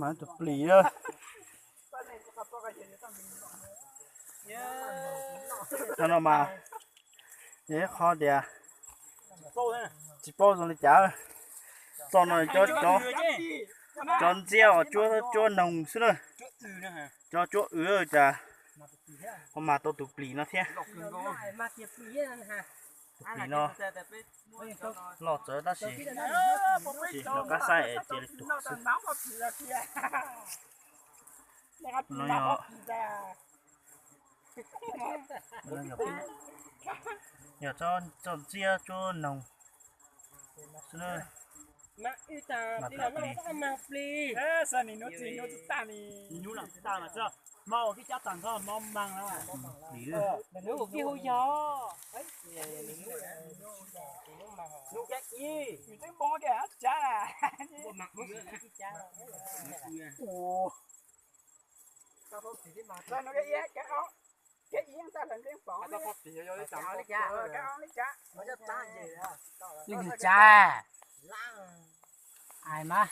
Mas tus plis lawm. Thaum no mas yog ib qho tias tsis paub zoo li cas. Txoj no cov, cov ntxiab uas cuab, cuab noog xwb na. Cov cuab wb cas ho mas tau tus plis no thiab. Tus plis no loj txawv tab sis tsis nco qab saib es cia li tuag xwb. No yog, yog txoj ntxiab cuab noog xwb na. Mas tus plis. Plis. Ib tug tsav. Ai mas.